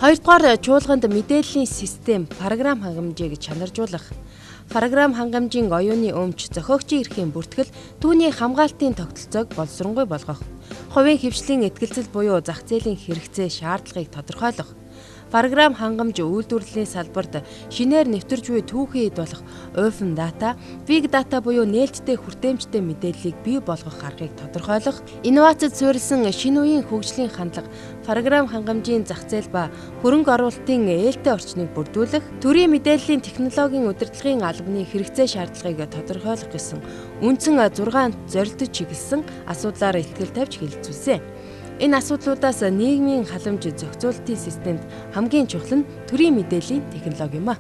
Хоёрдугаар чуулганд мэдээллийн систем, програм хангамжийг чанаржуулах. Програм хангамжийн оюуны өмч, зохиогчийн эрхийн бүртгэл, түүний хамгаалтын тогтолцоог боловсронгуй болгох. Хувийн хэвшлийн итгэлцэл буюу зах зээлийн хэрэгцээ шаардлагыг тодорхойлох. Програм хангамж үйлдвэрлэлийн салбарт шинээр нэвтэрч буй түүхийн эд болох open data, big data буюу нээлттэй хүртээмжтэй мэдээллийг бий болгох аргыг тодорхойлох, инновацид суурилсан шинэ үеийн хөгжлийн хандлага, програм хангамжийн зах зээл ба хөрөнгө оруулалтын ээлтэй орчныг бүрдүүлэх, төрийн мэдээллийн технологийн удирдлагын албаны хэрэгцээ шаардлагыг тодорхойлох гэсэн үндсэн 6 зорилтод чиглэсэн асуудлаар ихтгэл тавьж хэлэлцүүлсэн. Энэ асуудлуудаас нийгмийн халамж зохицуулалтын системд хамгийн чухал нь төрийн мэдээллийн технологи юм а.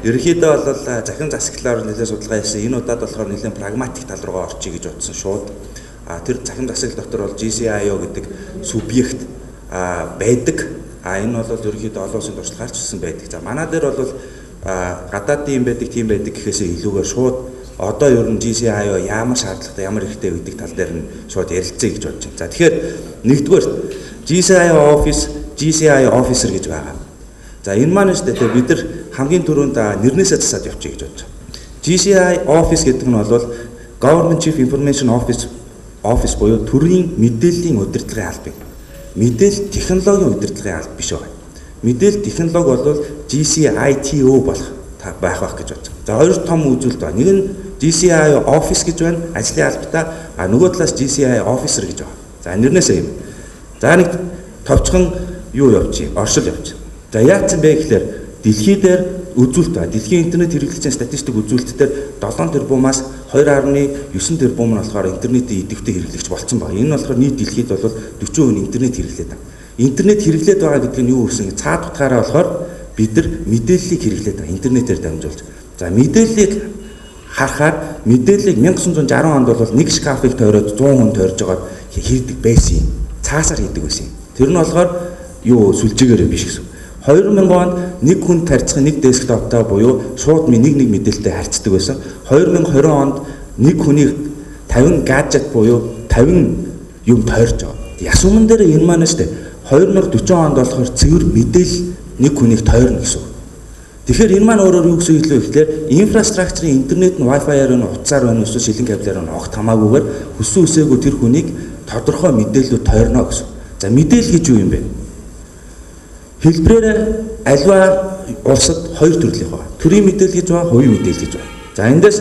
Ерөнхийдөө бол захин засаглалаар нэлээд судалгаа хийсэн. Энэ удаад болохоор нэлээд прагматик тал руугаа орчих гэж бодсон шууд. Тэр захин засаглал дотор бол GCIO гэдэг субъект байдаг. Энэ бол ерөнхийдөө олон улсын туршлагаар ч гэсэн байдаг. За манай дээр бол гадаадын юм байдаг, тийм байдаг гэхээсээ илүүгээр шууд одоо ер нь GCIO ямар шаардлагатай, ямар хэрэгтэй гэдэг тал дээр нь шууд ярилцъя гэж бодож байна. За тэгэхээр нэгдүгээр GCIO Office, GCIO Officer гэж байгаа. За энэ маань шүү дээ бид нар хамгийн түрүүнд нэрнээсээ засаад явчих гэж бодож байна. GCI Office гэдэг нь бол Government Chief Information Office буюу төрийн мэдээллийн удирдлагын албан. Мэдээлэл технологийн удирдлагын алба биш байгаа. Мэдээлэл технологи бол GCITO болох байх байх гэж бодож байна. За хоёр том үзүүлэлт байна. Нэг нь GCI Office гэж байна, ажлын албатай, а нөгөө талаас GCI Officer гэж байна. За нэрнээсээ юм. За нэг товчхон юу явчих, оршил явчих. За яатсан бэ гэхээр дэлхий дээр үзүүлэлт байна. Дэлхийн интернет хэрэглэгчийн статистик үзүүлэлт дээр 7 тэрбумаас 2.9 тэрбум нь болохоор интернетийн идэвхтэй хэрэглэгч болцсон байна. Энэ нь болохоор нийт дэлхийд бол 40% интернет хэрэглээд байна. Интернет хэрэглээд байгаа гэдэг нь юу гэсэн цаад утгаараа болохоор бид нар мэдээллийг хэрэглээд байгаа интернетээр дамжуулж. За мэдээллийг харахаар мэдээллийг 1960 онд бол нэг шкафыг тойроод 100 хүн тойрж байгаад хийдэг байсан юм. Цаасаар хийдэг байсан юм. Тэр нь болохоор юу сүлжээгээр биш гэсэн. 2000 онд нэг хүн тарьцах нэг десктоптой буюу шууд нэг нэг мэдээлэлтэй харьцдаг байсан. 2020 онд нэг хүний 50 гаджет буюу 50 юм тойрж байгаа. Яс өмнө дээр энэ маань шүү дээ. 2040 онд болохоор цэвэр мэдээлэл нэг хүнийг тойрно гэсэн үг. Тэгэхээр энэ маань өөрөөр юу гэсэн хэлээ гэхээр инфраструктурын интернет нь Wi-Fi-аар нь утсаар байна эсвэл шилэн кабелаар нь огт хамаагүйгээр хүссэн үсээгүй тэр хүнийг тодорхой мэдээлэлүүд тойрно гэсэн. За мэдээлэл гэж юу юм бэ? Хэлбэрээр альва улсад хоёр төрлийнх байна. Төрийн мэдээлэл гэж байна, хувийн мэдээлэл гэж байна. За эндээс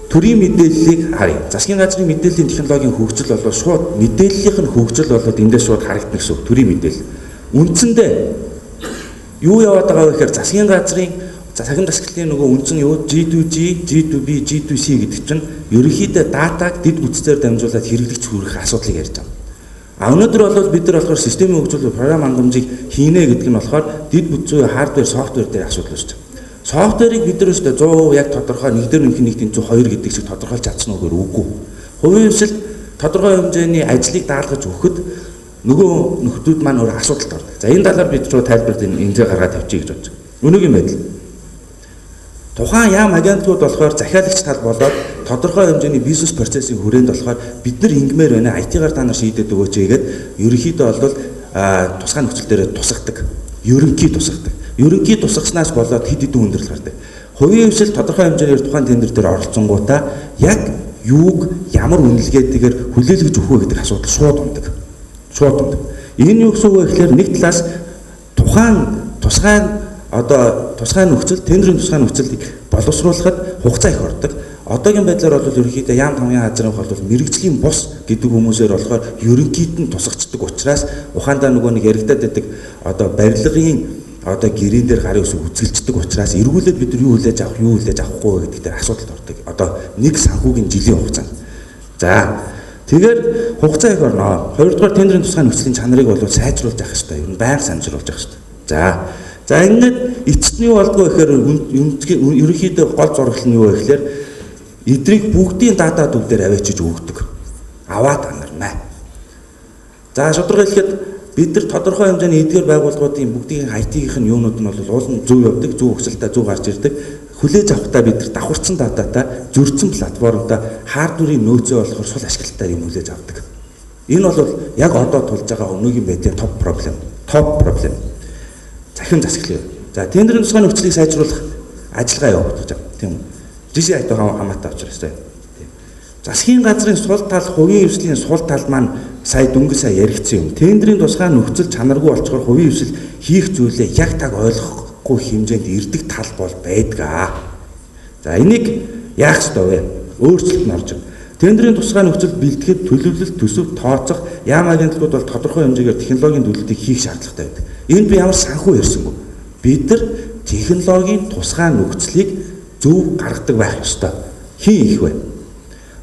төрийн мэдээллийг харъя. Засгийн газрын мэдээллийн технологийн хөгжил бол шууд мэдээллийнх нь хөгжил болоод эндээс шууд харагдана гэсэн үг. Төрийн мэдээлэл. Үндсэндээ юу яваад байгаа вэ гэхээр засгийн газрын цахим засаглалын нөгөө үндсэн юу G2G, G2B, G2C гэдэг чинь ерөнхийдөө датаг дэд бүтцээр дамжуулаад хэрэглэгч хүрэх асуудлыг ярьж байгаа. А өнөөдөр бол бид нар болохоор системийн хөгжүүлэлт програм хангамжийг хийнэ гэдэг нь болохоор дэд бүтц буюу хардвер, софтвер дээр асуудал үүсэж байгаа. Софтверыг бид нар өстө 100% яг тодорхой нэг дээр нэмэх нэг тэнцүү 2 гэдэг шиг тодорхойлж чадсан уу гэхээр үгүй. Хувийн хэвшилт тодорхой хэмжээний ажлыг даалгаж өгөхөд нөгөө нөхдүүд маань өөр асуудалд ордог. За энэ талаар бид шууд тайлбарт энэ зэ гаргаад тавьчих гэж бодож байна. Өнөөгийн байдал. Тухайн яам агентлагууд болохоор захиалагч тал болоод тодорхой хэмжээний бизнес процессын хүрээнд болохоор бид нар ингэмээр байна. IT-гаар та нар шийдээд өгөөч хийгээд ерөнхийдөө бол тусгай нөхцөл дээр тусгадаг. Ерөнхий тусгадаг. Ерөнхий тусгаснаас болоод хэд хэдэн хүндрэл гардаг. Хувийн хэвшил тодорхой хэмжээгээр тухайн тендер дээр оролцсонгуудаа яг юуг ямар үнэлгээтэйгээр хүлээлгэж өгөх вэ гэдэг асуудал шууд ундаг. Шууд ундаг. Энэ юу гэсэн үг вэ гэхээр нэг талаас тухайн тусгай одоо тусгай нөхцөл, тендерийн тусгай нөхцөлийг боловсруулахад хугацаа их ордог. Одоогийн байдлаар бол ерөнхийдөө яам тамгын газрын бол мэрэгжлийн бус гэдэг хүмүүсээр болохоор ерөнхийд нь тусгацдаг учраас ухаандаа нөгөө нэг яригадаад байдаг одоо барилгын одоо гэрэн дээр гарын үсэг үзгэлждэг учраас эргүүлээд бид нар юу хүлээж авах, юу хүлээж авахгүй вэ гэдэг дээр асуудалд ордог. Одоо нэг санхүүгийн жилийн хугацаанд. За тэгэхээр хугацаа их орно. Хоёрдугаар тендерийн тусгай нөхцөлийн чанарыг бол сайжруулж авах хэрэгтэй. Ер нь байнга санжруулж авах хэрэгтэй. За ингээд эцэст нь юу болдгоо гэхээр ерөнхийдөө гол зураглал нь юу вэ гэхээр эдрийг бүгдийн дата төв дээр аваачиж өгдөг. Аваад анарна. За шударга хэлэхэд бид нар тодорхой хэмжээний эдгээр байгууллагуудын бүгдийн IT-ийн юунууд нь бол уул нь зөв явдаг, зөв хөсөлтөй зөв гарч ирдэг. Хүлээж авахдаа бид нар давхарцсан дататай зөрчсөн платформтой хардварын нөөцөө болохоор сул ашиглалтаар юм хүлээж авдаг. Энэ бол яг одоо тулж байгаа өнөөгийн байдлын топ problem. Топ problem. Цахим засаглал. За, тендерийн тусгай нөхцөлийг сайжруулах ажиллагаа явагдаж байгаа. Тийм үү? GCI-тай хамаатай учраас тийм. Засгийн газрын сул тал, хувийн хвшлийн сул тал маань сая дөнгөж сая яригдсан юм. Тендерийн тусгай нөхцөл чанаргүй болцохоор хувийн хвшил хийх зүйлээ яг таг ойлгохгүй хэмжээнд ирдэг тал бол байдаг. За, энийг яах ёстой вэ? Өөрчлөлт нь орж ирнэ. Тендерийн тусгай нөхцөлд бэлтгэхэд төлөвлөлт, төсөв, тооцох, яам агентлагууд бол тодорхой хэмжээгээр технологийн төлөлтийг хийх шаардлагатай байдаг. Энд би ямар санхүү ярьсангүй. Бид нар технологийн тусгай нөхцөлийг зөв гаргадаг байх ёстой. Хин их вэ?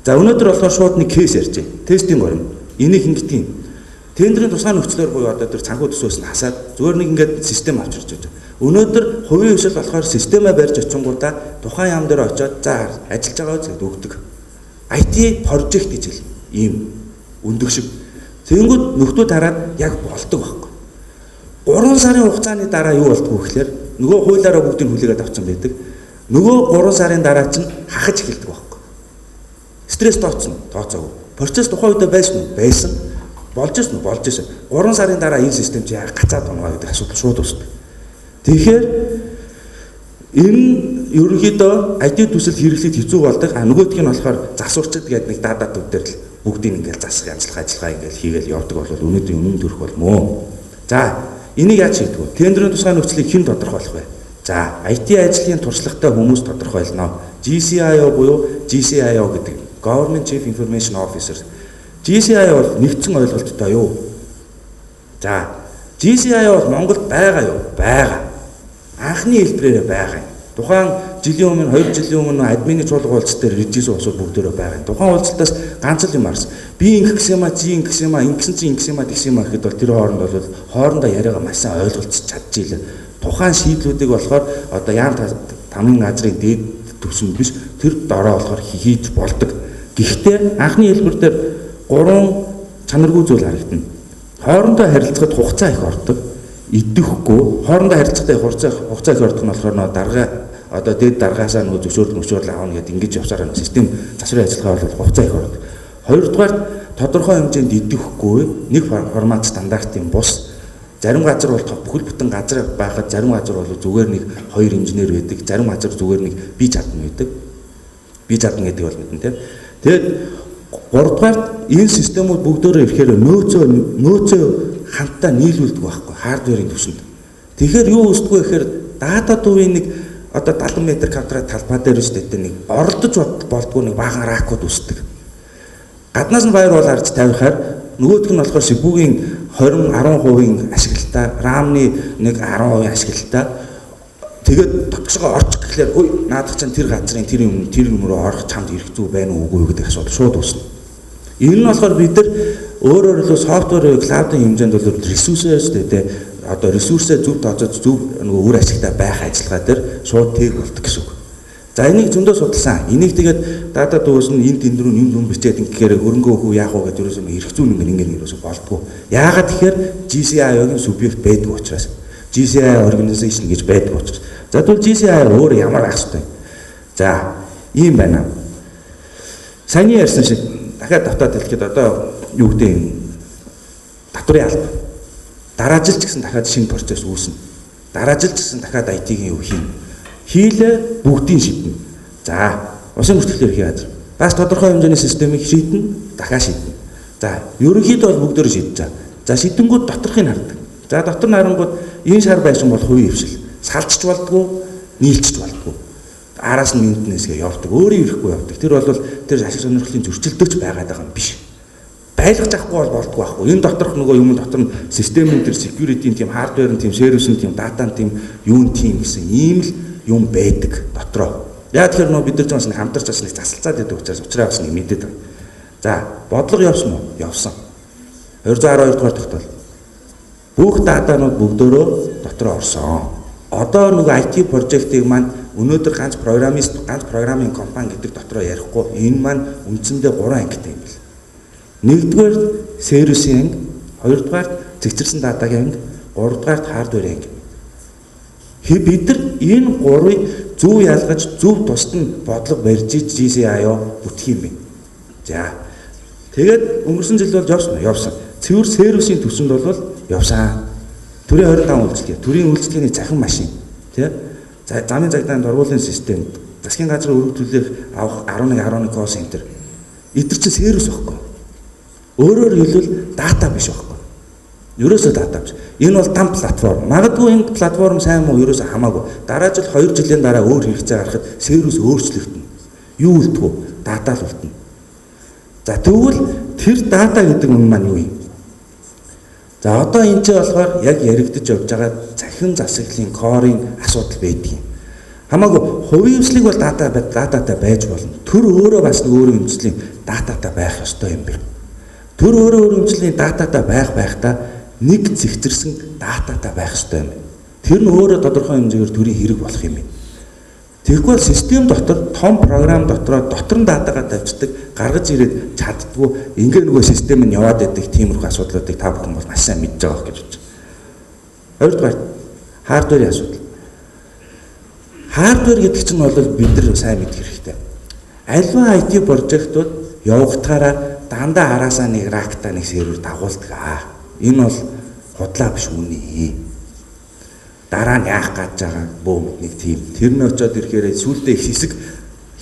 За, өнөөдөр болохоор шууд нэг кейс ярьж байна. Тестийн горим. Энийг ингэдэг юм. Тендерийн тусгай нөхцлөөр буюу одоо тэр санхүү төсвөөс нь хасаад зүгээр нэг ингээд систем авчирч байгаа. Өнөөдөр хувийн хвшил болохоор системээ барьж очингуудаа тухайн яам дээр очиод за ажиллаж байгаа үз гэдээ өгдөг. IT project гэж хэлнэ. Ийм өндөг шиг. Тэнгүүд нөхдүүд хараад яг болдог байхгүй. 3 сарын хугацааны дараа юу болдгоо гэхээр нөгөө хуулиараа бүгдийг хүлээгээд авсан байдаг. Нөгөө 3 сарын дараа чинь хахаж эхэлдэг байхгүй. Стресс тооцсон, тооцоогүй. Процесс тухайн үедээ байсан уу? Байсан. Болж ирсэн үү? Болж ирсэн. 3 сарын дараа энэ систем чи яг гацаад унгаа гэдэг асуудал шууд үүсдэг. Тэгэхээр энэ ерөнхийдөө IT төсөл хэрэглэхэд хэцүү болдог. А нөгөөх нь болохоор засварчд гэдэг нэг дата төв дээр л бүгдийг ингээл засах, янзлах ажиллагаа ингээл хийгээл явдаг бол өнөөдрийн үнэн төрөх бол мөө. За, энийг яаж хийдэг вэ? Тендерийн тусгай нөхцөлийг хэн тодорхойлох вэ? За, IT ажлын туршлагатай хүмүүс тодорхойлно. GCIO буюу GCIO гэдэг Government Chief Information Officer. GCIO бол нэгдсэн ойлголттой юу? За, GCIO бол Монголд байгаа юу? Байгаа. Анхны хэлбэрээр байгаа юм. Тухайн жилийн өмнө, 2 жилийн өмнө админы чуулга уулзалт дээр режиссер усууд бүгдээрээ байгаа юм. Тухайн уулзалтаас ганц л юм арсан. Би ингэх гэсэн юм а, чи ингэх гэсэн юм а, ингэсэн чи ингэсэн юм а, тэгсэн юм а гэхэд бол тэр хооронд бол хоорондоо яриагаа маш сайн ойлголцож чадчихлаа. Тухайн шийдлүүдийг болохоор одоо яам тамын газрын дээд түвшинд биш, тэр дороо болохоор хийж болдог. Гэхдээ анхны хэлбэр дээр 3 чанаргүй зүйл харагдана. Хоорондоо харилцахад хугацаа их ордог. Идэхгүй хоорондоо харилцахад хугацаа их ордог нь болохоор нөө дарга одоо дээд даргаасаа нөгөө зөвшөөрөл мөшөөрөл авна гэдээ ингэж явсараа систем засварын ажиллагаа бол хугацаа их ордог. Хоёрдугаар тодорхой хэмжээнд идэхгүй нэг формат стандартын бус зарим газар бол бүхэл бүтэн газар байхад зарим газар бол зүгээр нэг 2 инженер байдаг, зарим газар зүгээр нэг би чадна байдаг. Би чадна гэдэг бол мэднэ тийм. Тэгээд гуравдугаар энэ системүүд бүгдөө ирэхээр нөөцөө хамтдаа нийлүүлдэг байхгүй хардверийн түвшинд. Тэгэхээр юу үүсдэг вэ гэхээр дата төвийн нэг одоо 70 м квадрат талбай дээр шүү дээ нэг оролдож болдгоо нэг баахан ракууд үүсдэг. Гаднаас нь firewall харж тавихаар нөгөөх нь болохоор CPU-гийн 20 10% ашиглалтаа, RAM-ны нэг 10% ашиглалтаа. Тэгээд дотгошгоо орчих гэхлээр ой наадах чинь тэр газрын тэр юм руу орох чамд эрх зүй байна уу үгүй юу гэдэг асуудал шууд үүснэ. Энэ нь болохоор бид нар өөрөөр хэлбэл софтвер клаудын хэмжээнд бол ресурсээ шүү дээ одоо ресурсээ зөв тооцож зөв нөгөө үр ашигтай байх ажиллагаа дээр шууд тэг болдог гэсэн үг. За энийг зөндөө судалсан. Энийг тэгээд дата дүүс нь энэ тэнд рүү юм юм бичээд ингэхээр хөрөнгө өхөө яах вэ гэдэг ерөөсөө эрх зүйн ингэ ерөөсөө болдгоо. Яагаад тэгэхээр GCIO-гийн субъект байдгүй учраас. GCI organization гэж байдаг учраас. За тэгвэл GCI өөр ямар байх хэвтэй. За ийм байна. Саяны ярьсан шиг дахиад давтаад хэлэхэд одоо юу гэдэг юм татварын алба. Дараа жил ч гэсэн дахиад шинэ процесс үүснэ. Дараа жил ч гэсэн дахиад IT-ийн юу хийнэ. Хийлээ бүгдийг шийднэ. За усын бүртгэлээр хий газар. Бас тодорхой хэмжээний системийг шийднэ, дахиад шийднэ. За ерөнхийдөө бол бүгдөө шийдэж байгаа. За шидэнгүүд доторхыг хардаг. За дотор нь харангууд энэ шар байшин бол хувийн хвшил. Салчч болдгоо, нийлчч болдгоо. Араас нь maintenance-гээ явдаг, өөрөө ирэхгүй явдаг. Тэр бол тэр ашиг сонирхлын зөрчилдөөч байгаад байгаа юм биш. Байлгаж авахгүй бол болдгоо байхгүй. Энэ доторх нөгөө юм дотор нь системийн тэр security-ийн тийм, hardware-ын тийм, service-ийн тийм, data-ын тийм, юун тийм гэсэн ийм л юм байдаг дотроо. Яг тэгэхээр нөгөө бид нар ч бас нэг хамтарч бас нэг засалцаад байдаг учраас учраа бас нэг мэдээд байна. За, бодлого явсан уу? Явсан. 212 дугаар тогтоол. Бүх датанууд бүгдөө дотроо орсон. Одоо нөгөө IT project-ыг маань өнөөдөр ганц программист, ганц программын компани гэдэг дотроо ярихгүй. Энэ маань үндсэндээ 3 ангитай юм бэл. Нэгдүгээр сервисийн анги, хоёрдугаар цэгцэрсэн датагийн анги, гуравдугаар хардверын анги. Бид нар энэ гурвыг зөв ялгаж, зөв тусад нь бодлого барьж GCIO бүтэх юм байна. За. Тэгээд өнгөрсөн жил бол явсан уу? Явсан. Цэвэр сервисийн түвшинд бол явсан. Төрийн 25 үйлчилгээ, төрийн үйлчилгээний цахим машин, тий? Замын цагдаа дургуулын систем, засгийн газрын өргө төлөөх авах 11 11 call center. Эдгээр чинь сервис байхгүй. Өөрөөр хэлбэл data биш байхгүй. Ерөөсөө data биш. Энэ бол дам платформ. Магадгүй энэ платформ сайн муу ерөөсөө хамаагүй. Дараа жил 2 жилийн дараа өөр хэрэгцээ гарахад сервис өөрчлөгдөнө. Юу үлдэх вэ? Data л үлдэнэ. За тэгвэл тэр data гэдэг юм маань юу юм? За одоо энэ ч болохоор яг яригдж явж байгаа цахим засаглалын core-ын асуудал байдаг юм. Хамаагүй хувийн хэвшлийг бол data-тай байж болно. Төр өөрөө бас нэг өөрийн хэмжлийн data-тай байх ёстой юм байна. Төр өөрөө өөрийн хэмжлийн data-тай байх байхдаа нэг зэгцэрсэн data-тай байх ёстой юм. Тэр нь өөрөө тодорхой хэмжээгээр төрийн хэрэг болох юм байна. Тэгэхгүй бол систем дотор том програм дотроо дотор нь data-гаа тавьчихдаг, гаргаж ирээд чаддгүй, ингээ нөгөө систем нь яваад байдаг тиймэрхүү асуудлуудыг та бүхэн бол маш сайн мэдж байгаа гэж бодож байна. Хоёрдугаар hardware-ийн асуудал. Hardware гэдэг чинь бол бид нар сайн мэдэх хэрэгтэй. Альва IT project-ууд явагдахаараа дандаа араасаа нэг rack-та нэг сервер дагуулдаг. Энэ бол худлаа биш үнэ. Дараа нь яах гэж байгаа бөөм нэг тийм. Тэр нь очиод ирэхээр сүүлдээ их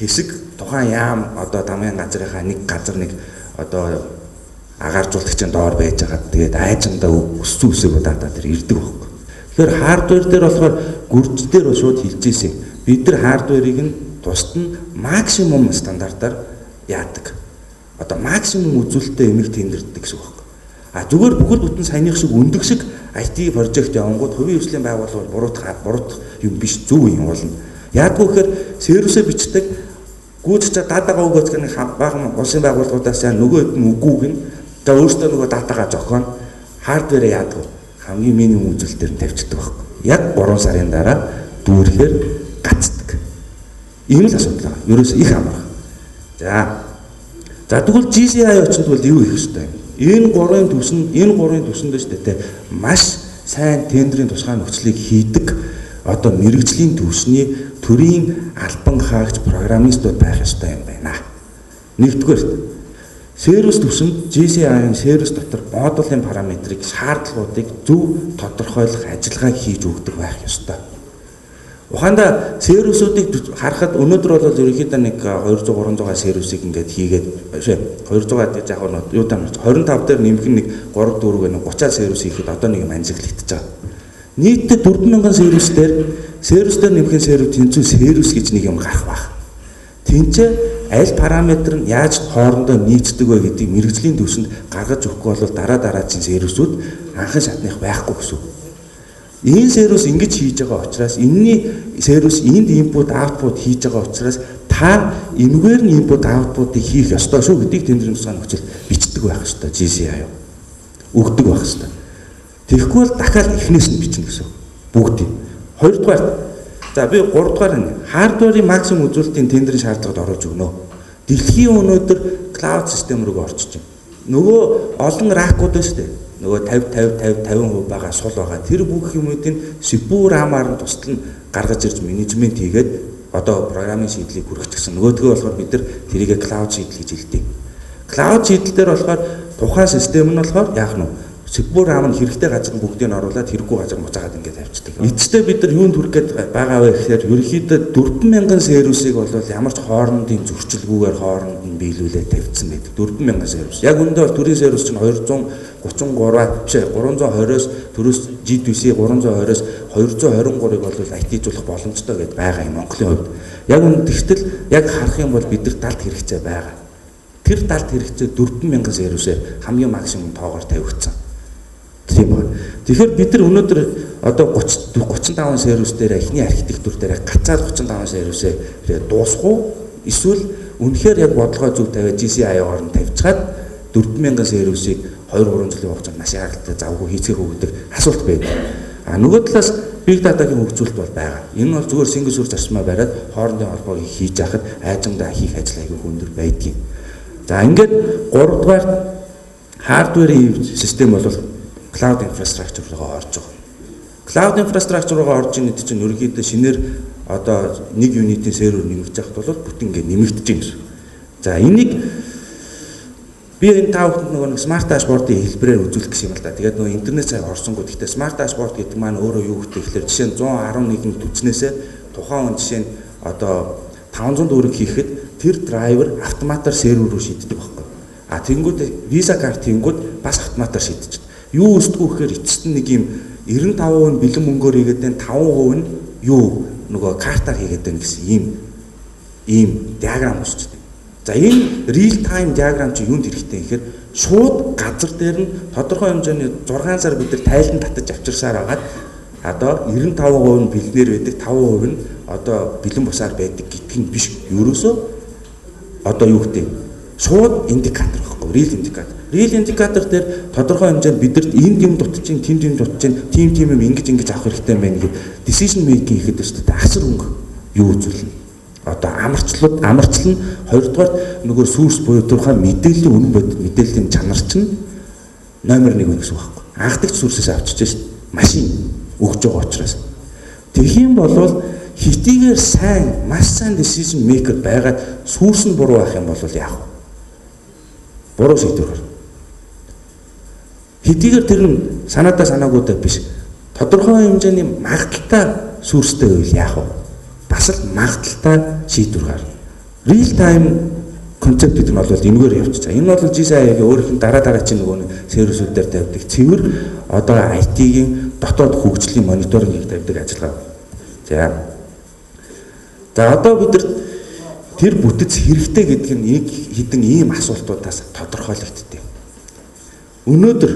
хэсэг тухайн яам одоо дамын газрынхаа нэг газар нэг одоо агааржуулагчийн доор байж байгаа. Тэгээд айжандаа өссөн үсээг data тэр ирдэг байхгүй. Тэгэхээр hardware дээр болохоор гүрж дээр шууд хэлж ийсэн. Бид нар hardware-ыг нь тусад нь максимум стандартаар яадаг. Одоо максимум үзүүлэлттэй эмийг тендэрдэг гэсэн үг байхгүй. А зүгээр бүхэл бүтэн саяных шиг өндөг шиг IT project явангууд хувийн хвшлийн байгууллагууд буруутах юм биш, зөв юм болно. Яадгүй гэхээр сервисээ бичдэг гүйцэж data-гаа өгөөц гэх нэг баахан улсын байгууллагуудаас яа нөгөө хэд нь үгүйг нь за өөртөө нөгөө data-гаа зохионо hardware-ээ яадаг хамгийн минимум үзүүлэлтээр нь тавьчихдаг байхгүй. Яг 3 сарын дараа дүүрэхээр гацдаг. Ийм л асуудал байгаа. Ерөөсөө их амархан. За тэгвэл GCI очинд бол юу хийх ёстой юм? Энэ гурвын түвшинд шүү дээ, маш сайн тендерийн тусгай нөхцөлийг хийдэг одоо мэрэгжлийн түвшний төрийн албан хаагч программистууд байх ёстой юм байна. Нэгдүгээр сервис түвшинд GCI-ын сервис дотор модулийн параметрыг, шаардлагуудыг зөв тодорхойлох ажиллагааг хийж өгдөг байх ёстой. Ухаандаа сервисүүдийг харахад өнөөдөр бол ерөнхийдөө нэг 200 300 сервисийг ингээд хийгээд 200 гэж яг нь юу таа 25 дээр нэмэх нэг 3 4 гэх 30 сервис хийхэд одоо нэг юм анзаглагдчихж байгаа. Нийтдээ 4000 сервис дээр сервис дээр нэмэх сервис тэнцүү сервис гэж нэг юм гарах байх. Тэнцээ аль параметр нь яаж хоорондоо нийцдэг вэ гэдгийг мэрэгжлийн түвшинд гаргаж өгөхгүй бол дараа дараагийн сервисүүд анхан шатных байхгүй гэсэн үг. Энэ сервис ингэж хийж байгаа учраас энэний сервис энд input output хийж байгаа учраас та энэгээр нь input output-ыг хийх ёстой шүү гэдгийг тендерийн тусгай нөхцөлд бичдэг байх ёстой. GCI өгдөг байх ёстой. Тэгэхгүй бол дахиад эхнээс нь бичнэ гэсэн үг. Бүгдийг. Хоёрдугаар за би гуравдугаар нь hardware-ийн максимум үзүүлэлтийн тендерийн шаардлагад оруулж өгнө. Дэлхийн өнөөдөр cloud систем рүү орчиж байна. Нөгөө олон rack-ууд байна шүү дээ. Нөгөө 50 50 50 50% байгаа сул байгаа. Тэр бүх юмуудыг CPU RAM-аар нь тусдал нь гаргаж ирж менежмент хийгээд одоо программын шийдлийг хүргэчихсэн. Нөгөөдгөө болохоор бид нар тэрийгэ cloud шийдэл гэж хэлдэг. Cloud шийдэл дээр болохоор тухайн систем нь болохоор яах нь вэ? CPU RAM нь хэрэгтэй газар нь бүгдийг нь оруулаад хэрэггүй газар буцаагаад ингээд тавьчихдаг. Эцэстээ бид нар юунд хүрэх гээд байгаа вэ гэхээр ерөнхийдөө 4000 сервисийг бол ямар ч хоорондын зөрчилгүйгээр хооронд нь биелүүлээд тавьчихсан байдаг. 4000 сервис. Яг үүндээ бол төрийн сервис чинь 233 биш 320-оос төрөөс G2C 320-оос 223-ыг бол IT-жуулах боломжтой гэдээ байгаа юм Монголын хувьд. Яг үүнд тэгтэл яг харах юм бол бид нар далд хэрэгцээ байгаа. Тэр далд хэрэгцээ 4000 сервисээр хамгийн максимум тоогоор тавигдсан. Тийм байна. Тэгэхээр бид нар өнөөдөр одоо 30 35 сервис дээр эхний архитектур дээр гацаад 35 сервисээ дуусах уу? Эсвэл үнэхээр яг бодлогоо зөв тавиад GCI-оор нь тавьчихад 4000 сервисийг 2 3 жилийн хугацаанд маш яаралтай завгүй хийцгэх үү гэдэг асуулт байдаг. А нөгөө талаас Big Data-гийн хөгжүүлэлт бол байгаа. Энэ бол зүгээр single source зарчмаа бариад хоорондын холбоог хийж яхад айжамдаа хийх ажил айгүй өндөр байдгийг. За ингээд 3 дугаар hardware-ийн систем бол cloud infrastructure руугаа орж байгаа. Cloud infrastructure руугаа орж ийн гэдэг чинь ерөнхийдөө шинээр одоо нэг unit-ийн сервер нэмэгдэж байхад бол бүтэн ингээд нэмэгдэж байна гэсэн. За энийг Би энэ та бүхэнд нөгөө нэг smart dashboard-ын хэлбэрээр үзүүлэх гэсэн юм л да. Тэгээд нөгөө интернет сая орсонгууд. Гэхдээ smart dashboard гэдэг маань өөрөө юу гэдэг гэхээр жишээ нь 111 түвшнээсээ тухайн хүн жишээ нь одоо 500 төгрөг хийхэд тэр драйвер автоматар сервер рүү шийддэг байхгүй. А тэнгүүд Visa карт тэнгүүд бас автоматар шийдчихдэг. Юу өсдгүү гэхээр эцэст нь нэг юм 95% нь бэлэн мөнгөөр хийгээд байна, 5% нь юу нөгөө картаар хийгээд байна гэсэн ийм диаграм өсчдөг. За энэ real time диаграм чи юунд хэрэгтэй гэхээр шууд газар дээр нь тодорхой хэмжээний 6 сар бид нар тайлан татаж авчирсаар агаад одоо 95% нь бэлнээр байдаг, 5% нь одоо бэлэн бусаар байдаг гэдг нь биш. Ерөөсөө одоо юу гэдэг шууд индикатор байхгүй, real индикатор. Real индикатор дээр тодорхой хэмжээнд бидэрт энд юм дутаж чинь, тэнд юм дутаж чинь, тийм тийм юм ингэж ингэж авах хэрэгтэй юм байна гэхэд decision making хийхэд шүү дээ. Асар хөнгө юу үзүүлнэ. Одоо амарчлал нь хоёрдугаар нөгөө source буюу тухайн мэдээллийн үнэн бодит мэдээллийн чанар чинь номер 1 гэсэн үг байхгүй. Анхдагч source-ээс авчиж шээ. Машин өгж байгаа учраас. Тэгэх юм бол хитийгээр сайн, маш сайн decision maker байгаад source нь буруу байх юм бол яах вэ? Буруу шийдвэр гарна. Хэдийгээр тэр нь санаадаа санаагүйдээ биш. Тодорхой хэмжээний магадлалтай source-тэй байвал яах вэ? Бас л магадлалтай шийдвэр гарна. Real time концепт гэдэг нь бол энэгээр явчих. Энэ бол GCI-ийн өөрийнх нь дараа дараа чинь нөгөө service үүд дээр тавьдаг цэвэр одоо IT-ийн дотоод хөгжлийн мониторингийг тавьдаг ажиллагаа. За. За одоо бид нар тэр бүтэц хэрэгтэй гэдэг нь нэг хідэн ийм асуултуудаас тодорхойлогддог. Өнөөдөр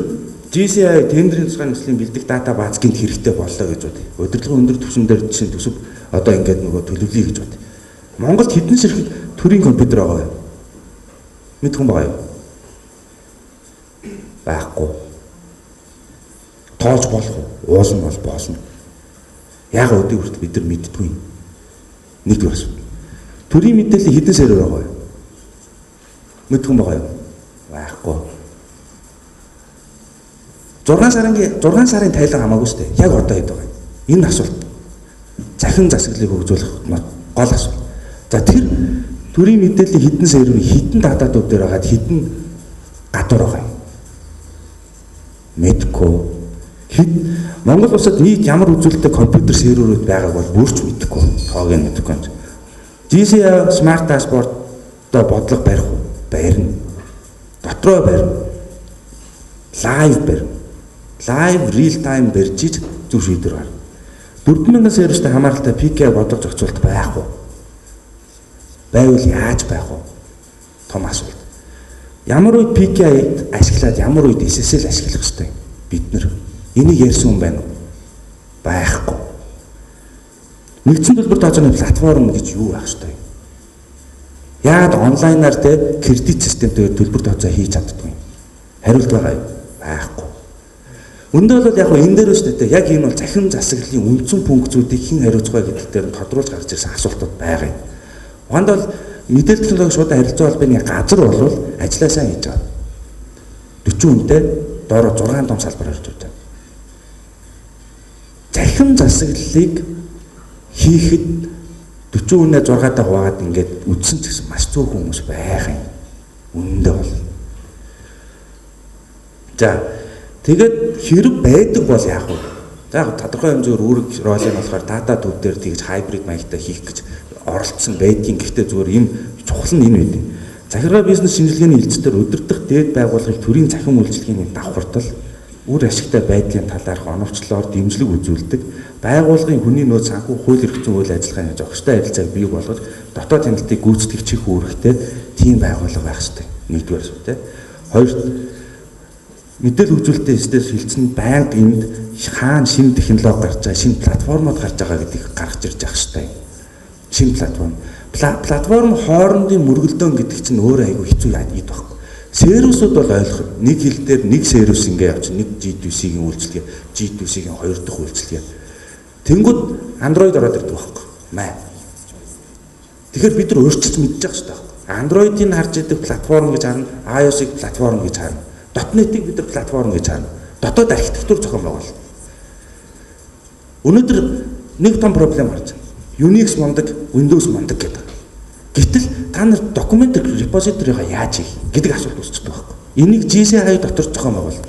GCI тендерийн тусгай нөхцөлийн бэлдэх database гинт хэрэгтэй боллоо гэж бодъё. Удирдлагын өндөр түвшин дээр жишээ нь төсөв одоо ингээд нөгөө төлөвлөе гэж бодъё. Монголд хэдэн ширхэг төрийн компьютер байгаа вэ? Мэдэх хүн байгаа юу? Байхгүй. Тоолж болох уу? Уулна бол болно. Яг өдөө хүртэл бид нар мэддэггүй. Нэгдүгээр асуулт. Төрийн мэдээлэл хэдэн сервер байгаа вэ? Мэдэх хүн байгаа юу? Байхгүй. 6 сарын тайлан хамаагүй шүү дээ. Яг одоо хэд байгаа юм? Энэ асуулт. Захин засаглалыг хөгжүүлэх гол асуулт. За тэр төрийн мэдээллийн хэдэн сервер хэдэн датадууд дээр байгаад хэдэн гадуур байгаа юм? Мэдгүй. Хэд Монгол улсад нийт ямар үзүүлэлттэй компьютер серверүүд байгааг бол бүрч мэдэхгүй. Тоог нь мэдэхгүй юм. GCI Smart Dashboard-до бодлого барих уу? Барина. Дотроо барина. Live барина. Live real time барьж иж зөв шийдвэр гарна. 4000 сервертэй хамааралтай PKI бодлого зохицуулалт байх уу? Байвал яаж байх вэ? Том асуулт. Ямар үед PKI ашиглаад ямар үед SSL ашиглах ёстой юм? Бид нар энийг ярьсан хүн байна уу? Байхгүй. Нэгдсэн төлбөр тооцооны платформ гэж юу байх ёстой юм? Яагаад онлайнаар те кредит системтэй төлбөр тооцоо хийж чаддгүй юм? Хариулт байгаа юу? Байхгүй. Өндөө бол яг энэ дээр шүү дээ. Яг энэ бол захин засаглалын үндсэн функцүүдийг хэн хариуцах вэ гэдэг дээр нь тодруулж гарч ирсэн асуултууд байгаа юм. Ухаанд бол мэдээлэл технологи шууд харилцаа холбооны газар бол ажлаа сайн хийж байгаа. 40 хүнтэй доороо 6 том салбар орж ирж байгаа. Захин засаглалыг хийхэд 40 хүнээ 6-таа хуваагаад ингээд үдсэн ч гэсэн маш цөөхөн хүмүүс байх юм. Үнэндээ бол. За тэгээд хэрэг байдаг бол яах вэ? За яг тодорхой хэмжээгээр үүрэг role нь болохоор дата төв дээр тэгж hybrid маягтай хийх гэж оролцсон байдгийн. Гэхдээ зүгээр энэ чухал нь энэ үед. Захиргаа бизнес шинжилгээний хэлцээр удирдах дээд байгууллагыг төрийн цахим үйлчилгээний давхартал үр ашигтай байдлын талаарх оновчлолоор дэмжлэг үзүүлдэг. Байгууллагын хүний нөөц санхүү хууль эрх зүйн үйл ажиллагааны зохистой харилцааг бий болгож дотоод хяналтыг гүйцэтгэх чих үүрэгтэй тийм байгууллага байх ёстой. Нэгдүгээр асуулт тийм. Хоёрт мэдээлэл хөгжүүлэлтийн эсдээс хилцэн байнга энд хаана шинэ технологи гарч байгаа, шинэ платформуд гарч байгаа гэдгийг гаргаж ирж явах ёстой. Шинэ платформ. Платформ хоорондын мөргөлдөөн гэдэг чинь өөрөө айгүй хэцүү яад байхгүй. Сервисүүд бол ойлгох. Нэг хил дээр нэг сервис ингээ явчих. Нэг G2C-ийн үйлчилгээ, G2C-ийн хоёр дахь үйлчилгээ. Тэнгүүд Android ороод ирдэг байхгүй. Маа. Тэгэхээр бид нар өөрчилж мэдчих хэрэгтэй байхгүй. Android-ийг харж идэг платформ гэж харна, iOS-ыг платформ гэж харна. .NET-ийг бид нар платформ гэж харна. Дотоод архитектур зохион байгуул. Өнөөдөр нэг том проблем гарч байна. Unix мундаг, Windows мундаг гэдэг. Гэтэл та нар документ репозиторийгаа яаж хийх гэдэг асуулт үүсчихдэг байхгүй. Энийг GCI дотор зохион байгуулалт.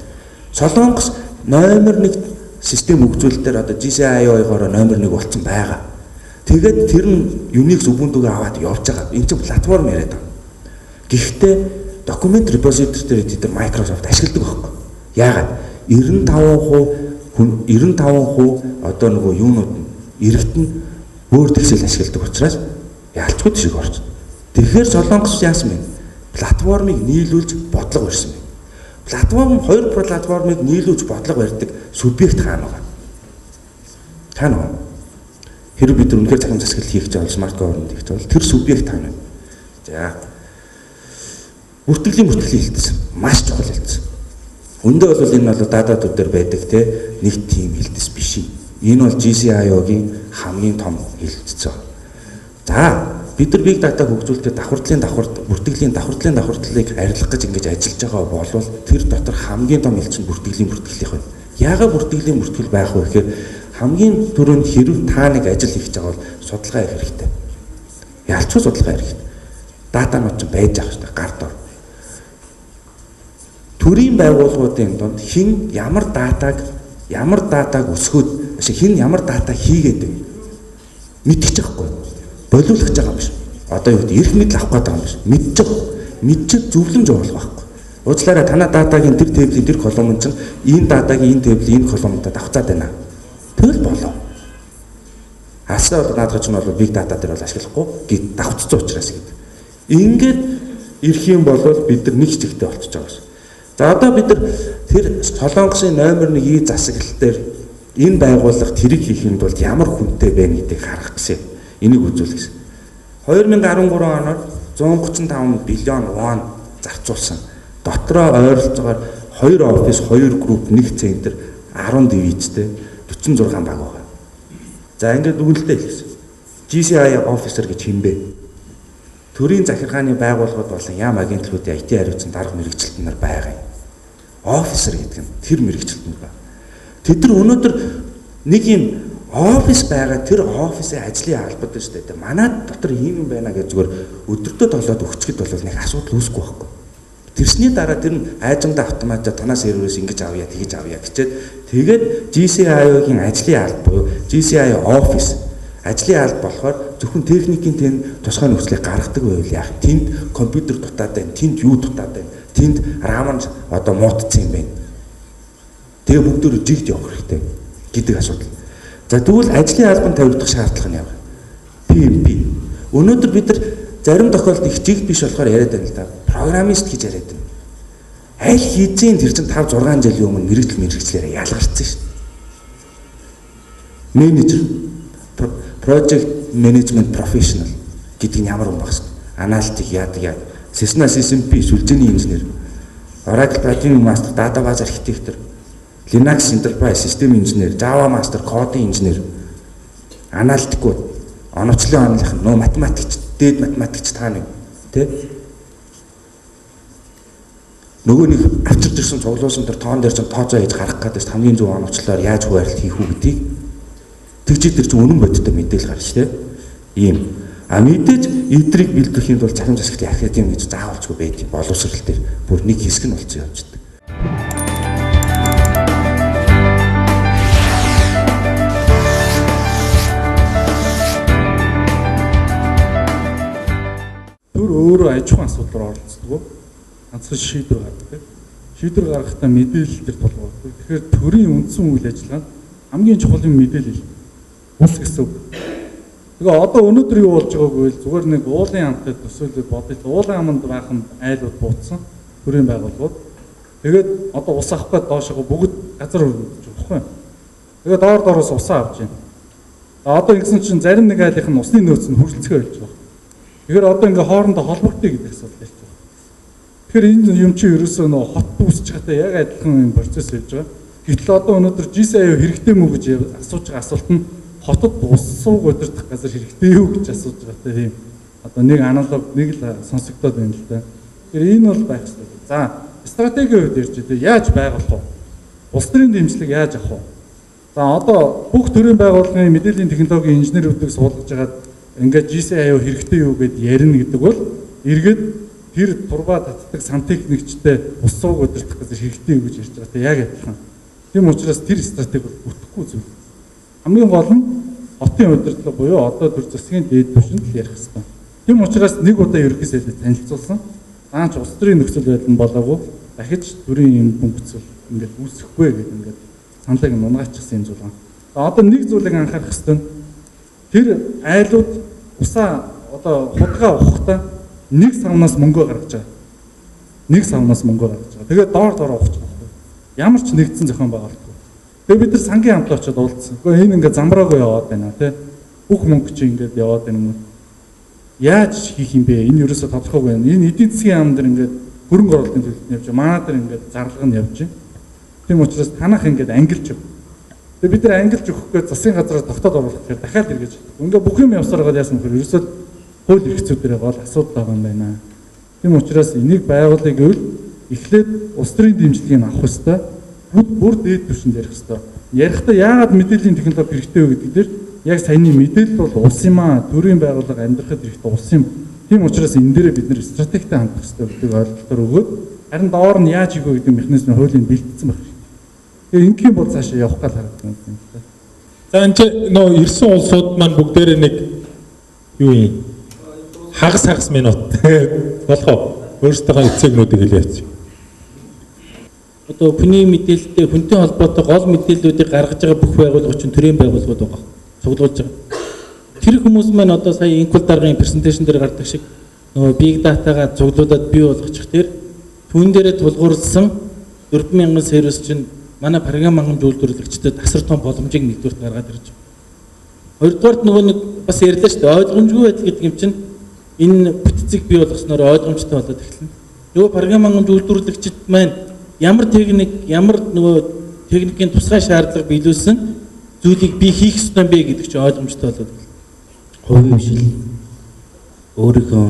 Солонгос номер 1 систем хөгжүүлэлтээр одоо GCIO-гоор номер 1 болсон байгаа. Тэгээд тэр нь Unix Ubuntu-г аваад явж байгаа. Энэ чинь платформ яриад байгаа. Гэхдээ document repository дээр тэд нар Microsoft ашигладаг байхгүй. Яагаад? 95% хүн 95% одоо нөгөө юунууд нь иргэд нь Word Excel ашигладаг учраас ялцгүй тийш орж. Тэгэхээр Солонгос яасан бэ? Платформыг нийлүүлж бодлого барьсан байна. Платформ хоёр платформыг нийлүүлж бодлого барьдаг субъект хаана байгаа? Хаана байгаа? Хэрэг бид үнэхээр цахим засаглал хийх гэж бол smart government хийх гэж бол тэр субъект хаана вэ? За. Бүртгэлийн хэлтэс маш чухал хэлтэс. Өндөө бол энэ бол датадууд дээр байдаг те нэг тийм хэлтэс биш. Энэ бол GCIO-гийн хамгийн том хэлтэс. За, бид нар big data хөгжүүлэхдээ давхардлын давхард, бүртгэлийн давхардлын давхардлыг арилгах гэж ингэж ажиллаж байгаа болвол тэр дотор хамгийн том хэлц нь бүртгэлийн бүртгэлийнх байна. Яагаад бүртгэлийн бүртгэл байх вэ гэхээр хамгийн түрүүнд хэрв та нэг ажил хийж байгаа бол судалгаа хийх хэрэгтэй. Ялцгүй судалгаа хэрэгтэй. Датанууд ч байж байгаа шүү дээ гар дор. Төрийн байгууллагуудын дунд хэн ямар датаг өсгөөд хэн ямар дата хийгээд вэ? Мэдчих байхгүй. Болиулах гэж байгаа юм биш. Одоо юу гэдэг эрх мэдэл авах гэдэг юм биш. Мэдчих. Мэдчих зөвлөмж оруулах байхгүй. Уучлаарай танаа датагийн тэр table-ийн тэр column чинь энэ датагийн энэ table-ийн энэ column-тай давхцаад байна. Тэгэл болоо. Асаа бол наадах чинь бол big data дээр бол ашиглахгүй гэд давхцсан учраас гэдэг. Ингээд ирэх юм бол бид нар нэг чигтээ болчихж байгаа юм. За одоо бид нар тэр Солонгосын номер 1 и засаглал дээр энэ байгууллага тэрийг хийхэд бол ямар хүнтэй байна гэдгийг харах гэсэн. Энийг үзүүлэх гэсэн. 2013 оноор 135 биллион вон зарцуулсан. Дотроо ойролцоогоор 2 офис, 2 групп, 1 центр, 10 дивизтэй 46 баг байгаа. За ингээд дүгнэлтээ хэлсэн. GCI officer гэж хэн бэ? Төрийн захиргааны байгууллагууд болон яам агентлагуудын IT хариуцсан дарга мэргэжилтэн нар байгаа юм. Officer гэдэг нь тэр мэргэжилтэн байна. Тэд нар өнөөдөр нэг юм офис байгаа, тэр офисын ажлын албад шүү дээ. Манай дотор ийм юм байна гэж зүгээр өдөртөө толоод өгчөд бол нэг асуудал үүсэхгүй байхгүй. Тэрсний дараа тэр нь айжамдаа автоматар танаа серверээс ингэж авъя, тэгэж авъя гэчээд тэгээд GCIO-гийн ажлын алба буюу GCI office ажлын алба болохоор зөвхөн техникийн тэнд тусгай нөхцөлийг гаргадаг байвал яах вэ? Тэнд компьютер дутаад байна, тэнд юу дутаад байна, тэнд RAM нь одоо муутцсан юм байна. Тэгээ бүгдөө жигд явах хэрэгтэй гэдэг асуудал. За тэгвэл ажлын албанд тавигдах шаардлага нь яах вэ? PMP. Өнөөдөр бид нар зарим тохиолдолд их жигд биш болохоор яриад байна л да. Программист гэж яриад байна. Аль хэзээ тэр чинь 5 6 жилийн өмнө мэргэжлээрээ ялгарсан шүү дээ. Менежер, project management professional гэдэг нь ямар хүн байх вэ? Аналитик яадаг яа. Cessna CSMP сүлжээний инженер, Oracle Platinum Master, Database Architecture, Linux Enterprise System Engineer, Java Master, кодын инженер, аналитикууд, оновчлын онолынх нь нөө математикч, дээд математикч та нэг тий. Нөгөө нэг авчирч ирсэн цуглуулсан тэр тоон дээр чинь тооцоо хийж гаргах гэдэг чинь хамгийн зөв оновчлоор яаж хуваарлт хийх үү гэдгийг тэгж тэр чинь үнэн бодиттой мэдээлэл гарч тий. Ийм. А мэдээж эдрийг бэлтгэхийн тулд цахим засаглалын академи гэж заавалчгүй байдаг боловсрал дээр бүр нэг хэсэг нь болсон явж байдаг. Төр өөрөө аж ахуйн асуудал руу оролцдог. Ганцхан шийдвэр гаргадаг. Шийдвэр гаргахдаа мэдээлэл төр тулгуурдаг. Тэгэхээр төрийн үндсэн үйл ажиллагаа нь хамгийн чухал юм мэдээлэл. Ус гэсэн үг. Тэгээ одоо өнөөдөр юу болж байгааг вэ? Зүгээр нэг уулын амтай төсөөлөд бодъё. Уулын аманд баахан айлууд бууцсан төрийн байгууллагууд. Тэгээд одоо ус авах гээд доошоо бүгд газар өргөдөж байгаа байхгүй юу? Тэгээд доор доороос усаа авч байна. Одоо ингэсэн чинь зарим нэг айлынх нь усны нөөц нь хүрэлцгээ болж байгаа. Тэгэхээр одоо ингээ хоорондоо холбогдъё гэдэг асуудал ярьж байгаа. Тэгэхээр энэ юм чи ерөөсөө нөө хот үүсэж байгаатай яг адилхан юм процесс явж байгаа. Гэтэл одоо өнөөдөр GCIO хэрэгтэй мүү гэж асууж байгаа асуулт нь хотод ус сууг удирдах газар хэрэгтэй юу гэж асууж байгаатай тийм. Одоо нэг аналог нэг л сонсогдоод байна л да. Тэгэхээр энэ бол байх хэрэгтэй. За, стратегийн хувьд ярьж байгаа. Яаж байгуулах вэ? Улс төрийн дэмжлэг яаж авах вэ? За, одоо бүх төрийн байгууллагын мэдээллийн технологийн инженерүүдийг суулгаж байгаад ингээд GCIO хэрэгтэй юу гэд ярина гэдэг бол эргээд тэр турбаа татдаг сантехникчтэй ус сууг удирдах газар хэрэгтэй гэж ярьж байгаа. Яг адилхан. Тийм учраас тэр стратеги бол бүтэхгүй зүйл. Хамгийн гол нь хотын удирдлага буюу одоо төр засгийн дээд түвшинд л ярих хэрэгтэй. Тийм учраас нэг удаа ерөнхий сайдад танилцуулсан. Даанч улс төрийн нөхцөл байдал нь болоогүй дахиж төрийн юм бөмбөцөл ингээд үүсэхгүй гэдэг ингээд саналыг нунгаачихсан юм зүйл байна. Одоо нэг зүйлийг анхаарах хэрэгтэй нь тэр айлууд усаа одоо худгаа ухахдаа нэг савнаас мөнгө гаргаж байгаа. Нэг савнаас мөнгө гаргаж байгаа. Тэгээд доор доор ухаж байгаа. Ямар ч нэгдсэн зохион байгуулалтгүй. Тэгээд бид нар сангийн хамтлаа очиод уулзсан. Гэхдээ энэ ингээд замбраагүй яваад байна тий. Бүх мөнгө чи ингээд яваад байна юм уу? Яаж хийх юм бэ? Энэ ерөөсөө тодорхойгүй байна. Энэ эдийн засгийн яам дээр ингээд хөрөнгө оруулалтын төлөлт нь явж байгаа. Манай дээр ингээд зарлага нь явж байна. Тийм учраас танах ингээд ангилж өг. Тэгээд бид нар ангилж өгөхгүй засгийн газраар тогтоод оруулах гэхээр дахиад эргэж. Ингээд бүх юм явсаар байгаа яасан бэхээр ерөөсөө хууль эрх зүйдэрээ гол асуудал байгаа юм байна. Тийм учраас энийг байгуулъя гэвэл эхлээд улс төрийн дэмжлэгийг авах ёстой. Бүр дээд түвшинд ярих ёстой. Ярихдаа яагаад мэдээллийн технологи хэрэгтэй вэ гэдэг дээр яг саяны мэдээлэл бол улс юм аа. Төрийн байгууллага амьдрахад хэрэгтэй улс юм. Тийм учраас энэ дээрээ бид нэр стратегтэй хандах ёстой гэдэг ойлголтоор өгөөд харин доор нь яаж хийх вэ гэдэг механизмын хуулийн бэлтгэсэн байх хэрэгтэй. Тэгээ ингэх юм бол цаашаа явах гал харагдана юм л да. За энэ ч нөө ирсэн улсууд маань бүгдээрээ нэг юу юм хагас хагас минут болох уу? Өөрсдийнхөө эцээгнүүдийг хэлээч. Одоо хүний мэдээлэлтэй хүнтэй холбоотой гол мэдээллүүдийг гаргаж байгаа бүх байгууллага чинь төрийн байгууллагууд байгаа. Цуглуулж байгаа. Тэр хүмүүс маань одоо сая Инкул даргын презентацийн дээр гардаг шиг нөгөө big data-га цуглуулад бий болгочих тэр түүн дээрээ тулгуурласан 4000 сервис чинь манай програм хангамж үйлдвэрлэгчдэд асар том боломжийг нэгдүгürt гаргаад ирж байгаа. Хоёрдугаарт нөгөө нэг бас ярьлаа шүү дээ. Ойлгомжгүй байдал гэдэг юм чинь энэ бүтцийг бий болгосноор ойлгомжтой болоод эхэлнэ. Нөгөө програм хангамж үйлдвэрлэгчд маань ямар техник, ямар нөгөө техникийн тусгай шаардлага биелүүлсэн зүйлийг би хийх ёстой юм бэ гэдэг чинь ойлгомжтой болоод эхэлнэ. Хувийн хвшил өөрийнхөө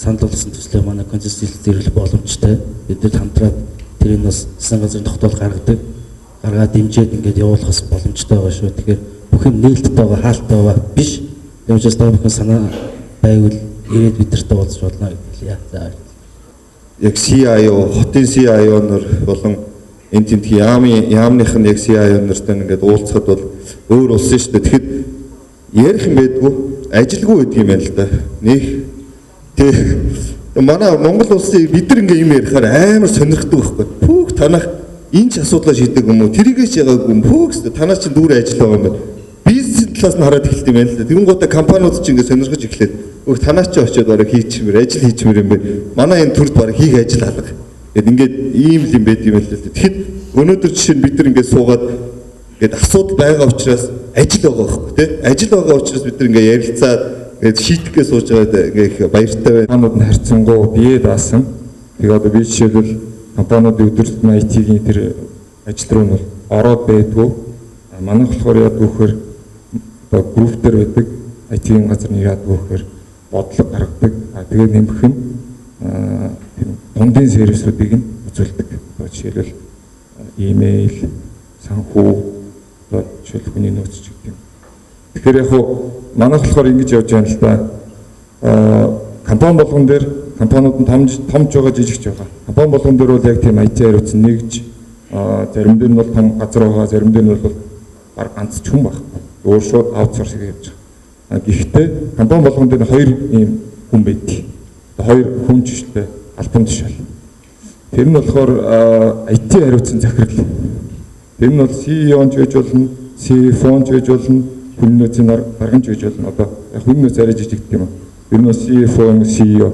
санал болгосон төслөө манай концепц зэрэглэх боломжтой. Бид нар хамтраад тэрийг бас засгийн газрын тогтоол гаргадаг. Гаргаад дэмжиж ингээд явуулах бас боломжтой байгаа шүү. Тэгэхээр бүх юм нээлттэй байгаа, хаалттай байгаа биш. Тийм учраас та бүхэн санаа байвал ирээд бид нартай уулзч болно гэж хэлье. За. Яг CIO, хотын CIO нар болон энэ тентхийн яамных нь яг CIO нартай ингээд уулзахад бол өөр улсын шүү дээ. Тэгэхэд ярих юм байдгүй, ажилгүй байдаг юм байна л да. Нэг тэг манай Монгол улсын бид нар ингээд юм ярихаар амар сонирхдаг байхгүй. Пүүх танах энэ ч асуудлаа шийдэг юм уу? Тэрийгээ ч ягаагүй юм. Пүүх танаас чинь дүүрэн ажил байгаа юм байна. Бизнесийн талаас нь хараад эхэлт юм байна л да. Тэгэнгүүтээ компаниуд чинь ингээд сонирхож эхлээд өөх танаас ч очиод бараг хийчихмээр, ажил хийчихмээр юм байна. Манай энэ төрд бараг хийх ажил алга. Тэгэд ингээд ийм л юм байд юм л л. Тэгэхэд өнөөдөр жишээ нь бид нар ингээд суугаад ингээд асуудал байгаа учраас ажил байгаа байхгүй тий. Ажил байгаа учраас бид нар ингээд ярилцаад ингээд шийтгэхээ сууж байгаад ингээд их баяртай байна. Компаниуд нь харьцангуй бие даасан. Тэгээ одоо би жишээлбэл компаниудын өдөртөө IT-ийн тэр ажил руу нь бол ороод байдгүй. Манайх болохоор яадаг вэ гэхээр одоо групп дээр байдаг IT-ийн газар нь яадаг вэ гэхээр бодлого гаргадаг. Тэгээд нэмэх нь тийм дундын сервисүүдийг нь үзүүлдэг. Одоо жишээлбэл имэйл, санхүү, одоо жишээлбэл хүний нөөц ч гэдэг юм. Тэгэхээр яг хуу манайх болохоор ингэж явж байна л да. Компани болгон дээр компаниуд нь томж байгаа, жижигч байгаа. Компани болгон дээр бол яг тийм IT хариуцсан нэгж, зарим дээр нь бол том газар байгаа, зарим дээр нь бол баг ганц ч хүн байхгүй. Өөр шууд аутсорсинг хийж байгаа. Гэхдээ компани болгон дээр хоёр ийм хүн байдаг. Хоёр хүн ч шүү дээ, албан тушаал. Тэр нь болохоор IT хариуцсан захирал. Тэр нь бол CEO ч байж болно, CFO ч байж болно, хүн нөөцийн дарган ч байж болно. Одоо хүн нөөц арай жижиг гэх юм уу. Тэр нь бол CFO, CEO.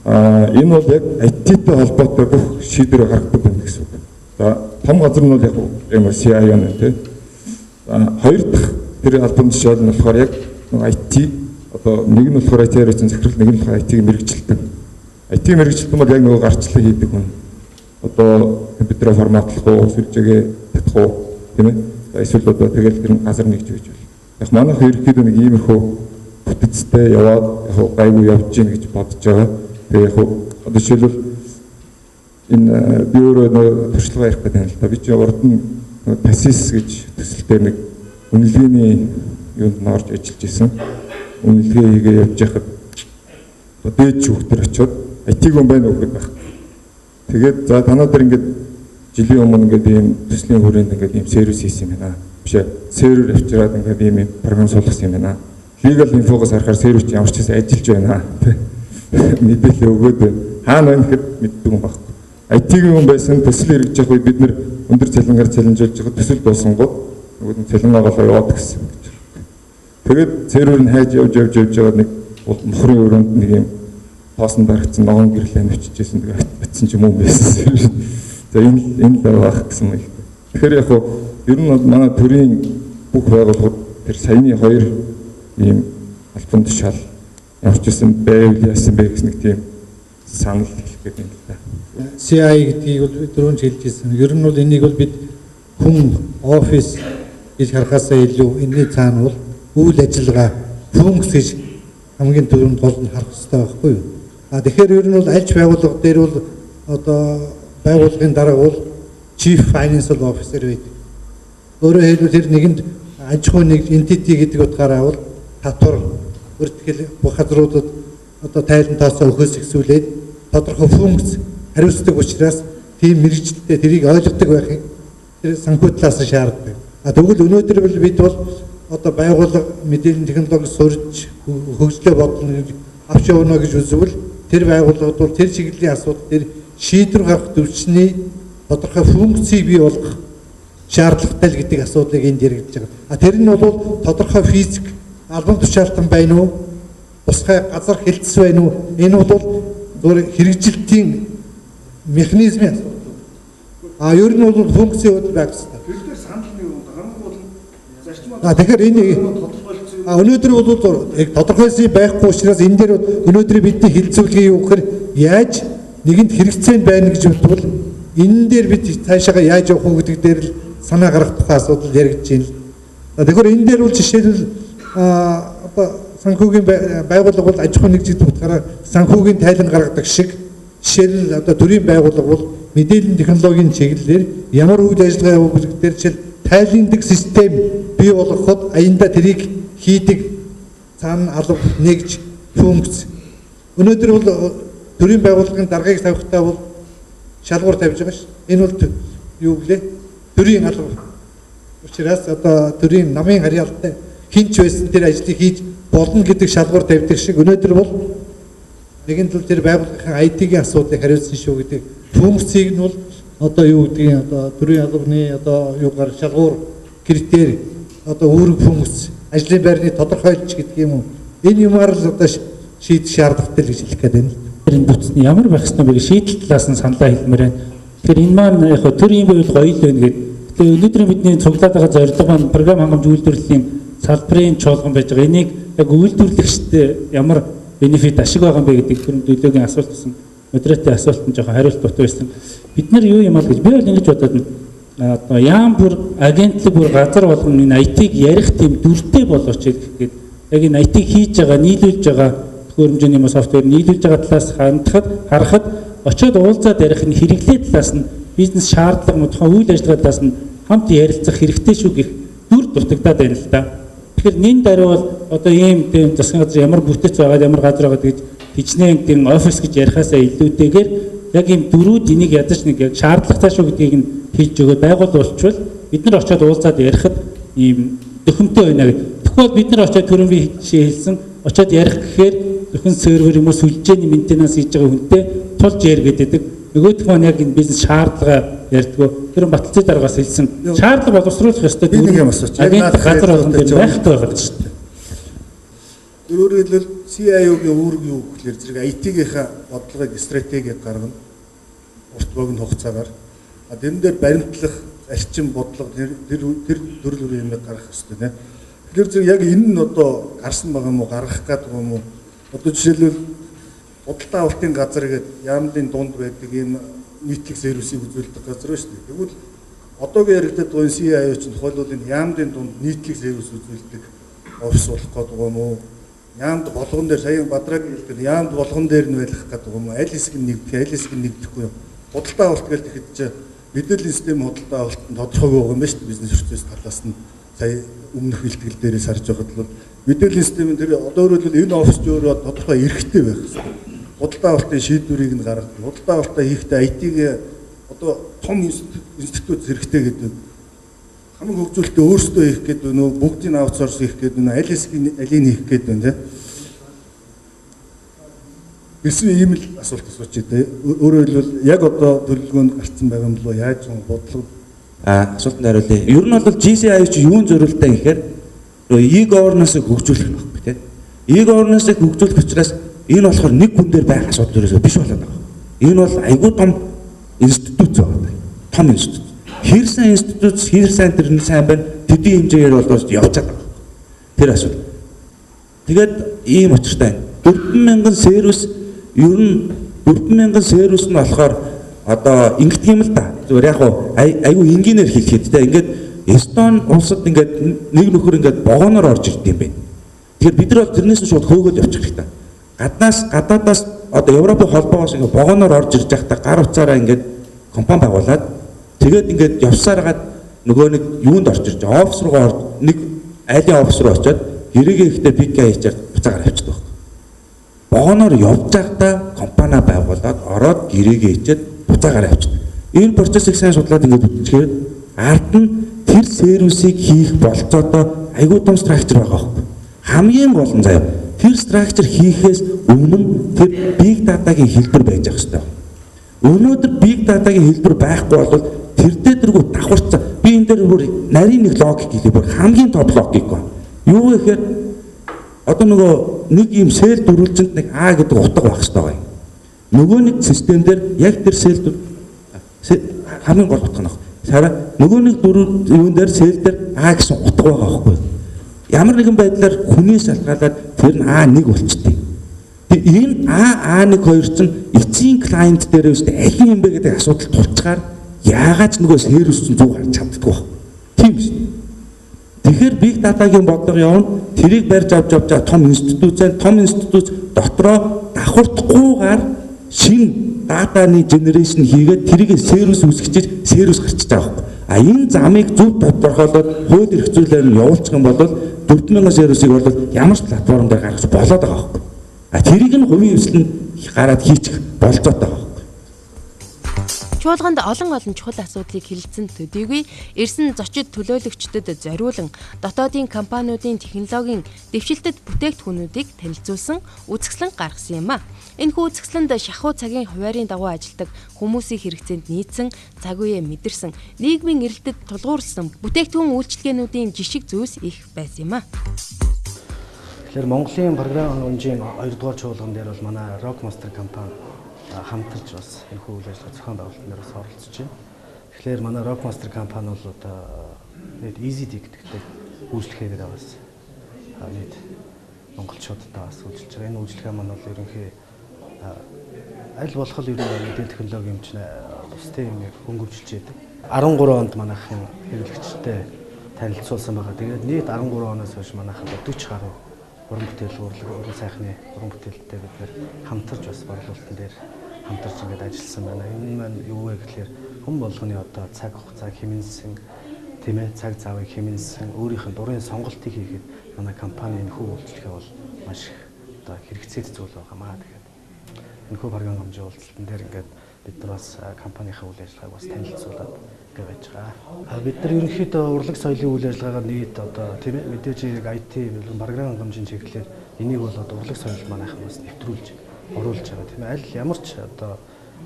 Энэ бол яг IT-тэй холбоотой бүх шийдвэр гаргадаг юм гэсэн үг. За том газар нь бол яг юм CIO нэ тий. За хоёр дахь тэр албан тушаал нь болохоор яг IT одоо нэг нь болохоор IT хариуцсан захирал, нэг нь болохоор IT-ийн мэргэжилтэн. IT мэргэжилтэн бол яг нөгөө гарчлаг хийдэг хүн. Одоо компьютероо форматлах уу, сүлжээгээ татах уу, тийм ээ. За эсвэл одоо тэгэл тэр газар нэгж байж болно. Яг манайх ерөнхийдөө нэг иймэрхүү бүтцтэй яваад яг гайгүй явж гин гэж бодож байгаа. Тэгээ яг одоо жишээлбэл энэ би өөрөө нөгөө туршлага ярих гэдэг юм л та. Би чи урд нь Тасис гэж төсөл дээр нэг үнэлгээний юунд нь орж ажиллаж исэн. Үнэлгээ хийгээ явж байхад дээд шүүхтэр очиод IT-г хүн байна уу гэхэд байх. Тэгээд за танаа дээр ингээд жилийн өмнө ингээд ийм төслийн хүрээнд ингээд ийм сервис хийсэн юм байна. Биш ээ. Сервер авчираад ингээд ийм програм суулгасан юм байна. Legal info-гоос харахаар сервер чи ямар ч гэсэн ажиллаж байна. Мэдээлэл өгөөд байна. Хаана байна гэхэд мэддэг юм байхгүй. IT-ийн хүн байсан төсөл хэрэгжиж явах үед бид нэр өндөр цалингаар цалинжуулж байгаа төсөл дуусангууд нөгөө нь цалингаа голоо яваад гэсэн гэж. Тэгээд сервер нь хайж явж явж явж байгаа нэг мохрын өрөөнд нэг юм тоосон дарагдсан ногоон гэрлээ нэвчижсэн тэгээд очсон ч юм уу байсан. За энэ л байх гэсэн юм. Тэгэхээр яг хуу ер нь бол манай төрийн бүх байгууллагууд тэр саяны хоёр ийм албан тушаал ямар ч байсан байвал яасан бэ гэсэн нэг тийм санал хэлэх гээд юм л да. CI гэдгийг бол дөрөв хэлж ирсэн. Ер нь бол энийг бол бид хүн офис гэж харахаасаа илүү энэний цаана бол үйл ажиллагаа функц гэж хамгийн түрүүнд гол нь харах хэрэгтэй байхгүй юу? А тэгэхээр ер нь бол аль ч байгууллага дээр бол одоо байгууллагын дарга бол Chief Financial Officer байдаг. Өөрөөр хэлбэл тэр нэгэнд аж ахуйн нэг entity гэдэг утгаараа бол татвар бүртгэл бүх газруудад одоо тайлан тооцоо өхөөс ихсүүлээд тодорхой функц хариуцдаг учраас тийм мэргэжилттэй тэрийг ойлгодог байхыг тэр санхүү талаас нь шаарддаг. А тэгвэл өнөөдөр бид бол одоо байгууллага мэдээллийн технологи сурч хөгжлөө бодлоо гэж авч явна гэж үзвэл тэр байгууллагад бол тэр чиглэлийн асуудал дээр шийдвэр гаргах төвчний тодорхой функцийг бий болгох шаардлагатай л гэдэг асуудлыг энд яригдж байгаа. А тэр нь бол тодорхой физик албан тушаалтан байна уу? Тусгай газар хэлтс байна уу? Энэ бол зөвхөн хэрэгжилтийн механизмын асуудал. А ер нь бол функцийн хувьд байх хэрэгтэй. Тэр дээр санал нэг юм хамгийн гол нь зарчим. А тэгэхээр энэ өнөөдөр бол яг тодорхойлсон байхгүй учраас энэ дээр өнөөдөр бидний хэлцүүлгээ юу гэхээр яаж нэгэнд хэрэгцээнд байна гэж бодвол энэ дээр бид цаашаага яаж явах уу гэдэг дээр л санаа гаргах тухай асуудал яригдж байна. Тэгэхээр энэ дээр бол жишээлбэл одоо санхүүгийн байгууллага бол аж ахуйн нэгж гэдэг утгаараа санхүүгийн тайлан гаргадаг шиг жишээлбэл одоо төрийн байгууллага бол мэдээллийн технологийн чиглэлээр ямар үйл ажиллагаа явуулах гэдэг дээр жишээл тайландаг систем бий болгоход аяндаа тэрийг хийдэг цаана алба нэгж функц. Өнөөдөр бол төрийн байгууллагын даргаыг тавихтаа бол шалгуур тавьж байгаа ш. Энэ бол юу гэлээ? Төрийн алба. Учраас одоо төрийн намын харьяалтай хинч байсан тэр ажлыг хийж болно гэдэг шалгуур тавьдаг шиг өнөөдөр бол нэгэн тал тэр байгууллагын IT-ийн асуудлыг хариуцсан шүү гэдэг функцийг нь бол одоо юу гэдгийг одоо төрийн албаны одоо юугаар шалгуур критерий одоо үүрэг функц ажлын байрны тодорхойлч гэдэг юм уу энэ юмар л одоо шийдэх шаардлагатай л гэж хэлэх гээд байна. Тэр бүтцний ямар байх ёстой бэ гэж шийдэл талаас нь саналаа хэлмээр байна. Тэгэхээр энэ маань яг төр юм байвал гоё л байна гэдэг. Тэгээ өнөөдөр бидний цуглаад байгаа зорилго маань програм хангамж үйлдвэрлэлийн салбарын чуулган байж байгаа. Энийг яг үйлдвэрлэгчтэй ямар бенефит ашиг байгаа юм бэ гэдэг түрүүнд төлөөгийн асуулт гэсэн модераторын асуулт нь жоохон хариулт дутуу байсан. Бид нар юу юм бол гэж би бол ингэж бодоод байна. Одоо яам бүр агентлаг бүр газар болгон энэ IT-г ярих тийм дүртэй болооч гэхэд яг энэ IT-г хийж байгаа, нийлүүлж байгаа төхөөрөмжийн юм софтвер нийлүүлж байгаа талаас хандхад харахад очиод уулзаад ярих нь хэрэглээ талаас нь бизнес шаардлага мөн үйл ажиллагаа талаас нь хамт ярилцах хэрэгтэй шүү гэх дүр дутагдаад байна л да. Тэгэхээр нэн даруй бол одоо ийм тийм засгийн газар ямар бүтэц байгаа, ямар газар байгаа гэж хичнээн тийм офис гэж ярихаасаа илүүтэйгээр яг ийм дөрүүд энийг ядаж нэг яг шаардлагатай шүү гэдгийг нь хэлж өгөөд байгуул болчвол бид нар очиод уулзаад ярихад ийм дөхөмтэй байна гэх. Тэгэхгүй бид нар очиод түрүүн би жишээ хэлсэн очиод ярих гэхээр зөвхөн сервер юм уу сүлжээний мэнтенанс хийж байгаа хүнтэй тулж яргээд байдаг. Нөгөөх маань яг энэ бизнес шаардлага ярьдгүү. Тэр Баталцээ даргаас хэлсэн шаардлага боловсруулах ёстой Би нэг юм асууч. Агент газар болгон дээр байхгүй байгаа шүү дээ. Өөрөөр хэлбэл CIO-гийн үүрэг юу гэхээр зэрэг IT-гийнхаа бодлогыг стратегийг гаргана. Урт богино хугацаагаар. А тэрэн дээр баримтлах зарчим бодлого тэр тэр төрөл бүрийн юмыг гаргах ёстой тийм. Тэгэхээр зэрэг яг энэ нь одоо гарсан байгаа юм уу, гаргах гэдэг юм уу? Одоо жишээлбэл худалдаа авалтын газар гэдэг яамлын дунд байдаг ийм нийтлэг сервисийг үзүүлдэг газар байна шүү дээ. Тэгвэл одоогийн яригдаад байгаа энэ CIO чинь тухайлбал энэ яамлын дунд нийтлэг сервис үзүүлдэг офис болох гэдэг юм уу? Яамд болгон дээр сая Бадраг хэлдэг яамд болгон дээр нь байх гэдэг юм уу? Аль хэсэг нь нэгдэх, аль хэсэг нь нэгдэхгүй юм. Худалдаа авалт гэж тэгэхэд чинь мэдээллийн систем худалдаа авалт нь тодорхойгүй байгаа юм байна шүү дээ. Бизнес процесс талаас нь сая өмнөх илтгэл дээрээс харж байхад бол мэдээллийн систем тэр одоо өөрөөр хэлбэл энэ офис ч өөрөө тодорхой эрхтэй байх хэрэгтэй. Худалдаа авалтын шийдвэрийг нь гаргадаг. Худалдаа авалтаа хийхдээ IT-г одоо том институт хэрэгтэй гэдэг. Хамаг хөгжүүлэлтээ өөрсдөө хийх гэдэг нөө бүгдийг аутсорс хийх гэдэг нөө аль хэсгийг алийг хийх гэдэг нь тийм. Гэсэн ийм л асуулт асууж байна. Өөрөөр хэлбэл яг одоо төлөвлөгөөнд гарцсан байгаа юм болоо яаж юм бодлого асуултанд хариулъя. Ер нь бол GCIO чи юун зориултаа гэхээр e-governance-ыг хөгжүүлэх нь баггүй тийм. E-governance-ыг хөгжүүлэх учраас энэ болохоор нэг хүн дээр байх асуудал ерөөсөө биш болоод байгаа. Энэ бол айгүй том институт байгаа. Том институт. Хэр сайн институт, хэр сайн тэр нь сайн байна. Төдий хэмжээгээр бол явж байгаа. Тэр асуудал. Тэгээд ийм учиртай. 4000 сервис ер нь 4000 сервис нь болохоор одоо ингэдэг юм л да. Зүгээр яг уу айгүй энгийнээр хэлэхэд те ингээд Эстон улсад ингээд нэг нөхөр ингээд вагоноор орж ирд юм байна. Тэгэхээр бид нар бол тэрнээс нь шууд хөөгөөд явчих хэрэгтэй. Гадаадаас одоо Европын холбоогоос ингээд вагоноор орж ирж байхдаа гар утсаараа ингээд компани байгуулад тэгээд ингээд явсараад нөгөө нэг юунд орж ирж офис руу орж нэг айлын офис руу очиод гэрээгээ ихтэй PK хийчихээр буцаагаар авчдаг байхгүй. Вагоноор явж байхдаа компани байгуулад ороод гэрээгээ хийчихэд буцаагаар авчдаг. Энэ процессыг сайн судлаад ингээд үзчихээр ард нь тэр сервисийг хийх болцоодоо айгүй том structure байгаа байхгүй. Хамгийн гол нь заяа тэр structure хийхээс өмнө тэр big data-гийн хэлбэр байж ах хэрэгтэй. Өнөөдөр big data-гийн хэлбэр байхгүй бол тэр дээргүй давхарцаа. Би энэ дээр бүр нарийн нэг логик хэлээ бүр хамгийн топ логик байна. Юу гэхээр одоо нөгөө нэг юм сэл дөрвөлжинд нэг А гэдэг утга байх хэрэгтэй байгаа юм. Нөгөө нэг систем дээр яг тэр сэл хамгийн гол утга нь баг. Сараа нөгөө нэг дөрөв юун дээр сэл дээр А гэсэн утга байгаа байхгүй. Ямар нэгэн байдлаар хүнээс шалтгаалаад тэр нь А1 болчихдээ. Тэгээ энэ А А1 хоёр чинь эцсийн клиент дээр өстэй аль юм бэ гэдэг асуудал тулцгаар яагаад ч нөгөө сервис чинь зүг гарч чаддаггүй баг. Тийм шүү. Тэгэхээр big data-гийн бодлого явна, тэрийг барьж авч явж байгаа том институцийн том институт дотроо давхардахгүйгээр шинэ датаны generation хийгээд тэрийг сервис үүсгэж сервис гарчиж байгаа байхгүй. А энэ замыг зөв тодорхойлоод хууль эрх зүйлээр нь явуулчих юм бол 4000 сервисийг бол ямар ч платформ дээр гаргаж болоод байгаа байхгүй. А тэрийг нь хувийн хэвлэл нь гараад хийчих болцоотой байгаа. Чуулганд олон олон чухал асуудлыг хэлэлцэн төдийгүй ирсэн зочид төлөөлөгчдөд зориулан дотоодын компаниудын технологийн дэвшилтэт бүтээгдэхүүнүүдийг танилцуулсан үзэсгэлэн гаргасан юм а. Энэхүү үзэсгэлэнд шахуу цагийн хуваарийн дагуу ажилладаг хүмүүсийн хэрэгцээнд нийцсэн, цаг үеэ мэдэрсэн, нийгмийн эрэлтэд тулгуурласан бүтээгдэхүүн үйлчилгээнүүдийн жишг зүйлс их байсан юм а. Тэгэхээр Монголын програм хангамжийн 2 дугаар чуулган дээр бол манай Rockmaster компани хамтарч бас энэхүү үйл ажиллагаа зохион байгуулалтын дээр бас оролцож байна. Тэгэхээр манай Rockmaster компани бол одоо нийт EasyD гэдэгтэй үйлчлэгээгээр бас нийт монголчуудтай бас үйлчилж байгаа. Энэ үйлчлэгээ маань бол ерөнхий аль болох л ер нь мэдээлэл технологи юм чинь бусдын юм хөнгөвжилж яадаг. 13 онд манайхан хэрэглэгчтэй танилцуулсан байгаа. Тэгээд нийт 13 оноос хойш манайхан 40 гаруй уран бүтээл урлаг, уран сайхны уран бүтээлтэй бид нэр хамтарч бас борлуулалтын дээр хамтарч ингээд ажилласан байна. Энэ маань юу вэ гэхлээр хүн болгоны одоо цаг хугацааг хэмнэсэн, тийм цаг завыг хэмнэсэн, өөрийнх нь дурын сонголтыг хийхэд манай компани энэхүү үйлчлэгээ бол маш их одоо хэрэгцээтэй зүйл байгаа маа. Тэгэхээр энэхүү програм хэмжээ уулзалтан дээр ингээд бид нар бас компанийнхаа үйл ажиллагааг бас танилцуулаад ингээд байж байгаа. Бид нар ерөнхийдөө урлаг соёлын үйл ажиллагаагаар нийт одоо тийм мэдээж яг IT програм хангамжийн чиглэлээр энийг бол одоо урлаг соёл манайхан бас нэвтрүүлж оруулж байгаа тийм аль ямар ч одоо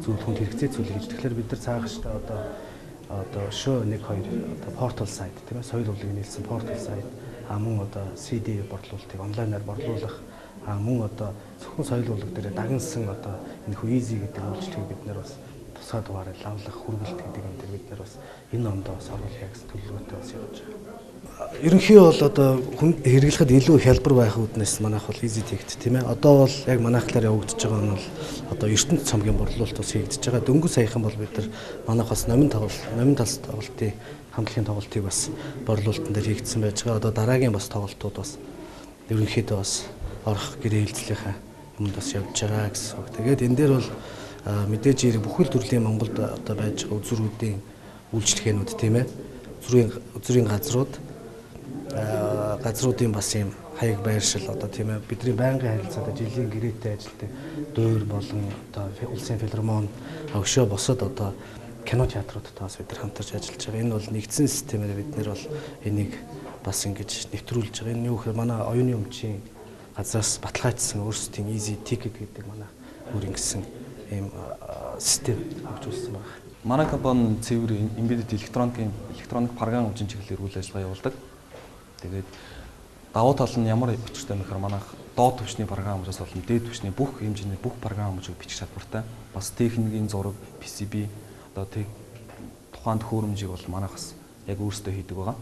зүйл хүнд хэрэгцээ зүйл хийж. Тэгэхээр бид нар цаагаштай одоо шөө 1 2 одоо портал сайт тийм соёл урлагийг нийлсэн портал сайт мөн одоо CD борлуулалтыг онлайнаар борлуулах мөн одоо зөвхөн соёл урлаг дээр дагнсан одоо энэхүү easy гэдэг үйлчлэгийг бид нар бас тусгай дугаараар лавлах, хүргэлт гэдэг юм дээр бид нар бас энэ ондоо бас оруулъя гэсэн төлөвлөгөөтэй бас явж байгаа. Ерөнхий бол одоо хүн хэрэглэхэд илүү хялбар байх үүднээс манайх бол easy ticket тийм. Одоо бол яг манайхлаар явагдаж байгаа нь бол одоо ертөнц цомгийн борлуулалт бас хийгдэж байгаа. Дөнгөж саяхан бол бид нар манайх бас номин талс тоглолтын хамтлагийн тоглолтыг бас борлуулалтын дээр хийгдсэн байж байгаа. Одоо дараагийн бас тоглолтууд бас ерөнхийдөө бас орох гэрээ хэлцлийнхаа юмд бас явж байгаа гэсэн үг. Тэгээд энэ дээр бол мэдээж хэрэг бүхэл төрлийн Монголд одоо байж байгаа үзүүрүүдийн үйлчлэгээнүүд тийм үзүүрийн газрууд газруудын бас ийм хаяг байршил одоо тийм ээ бидний байнгын харилцаатай жилийн гэрээтэй ажилтдаг дуур болон одоо улсын филармони өшөө бусад одоо кино театруудтай бас бид нар хамтарч ажиллаж байгаа. Энэ бол нэгдсэн системээр бид нар бол энийг бас ингэж нэвтрүүлж байгаа. Энэ юу гэхээр манай оюуны өмчийн газраас баталгаажсан өөрсдийн easy ticket гэдэг манай өөр ингэсэн ийм систем хөгжүүлсэн байна. Манай компани цэвэр embedded электроник програм хөгжин чиглэлээр үйл ажиллагаа явуулдаг. Тэгээд давуу тал нь ямар учиртай вэ гэхээр манайх доод түвшний програм хөгжөөс болон дээд түвшний бүх хэмжээний бүх програм хөгжийг бичих чадвартай. Бас техникийн зураг, PCB одоо тэг тухайн төхөөрөмжийг бол манайх бас яг өөрсдөө хийдэг байгаа.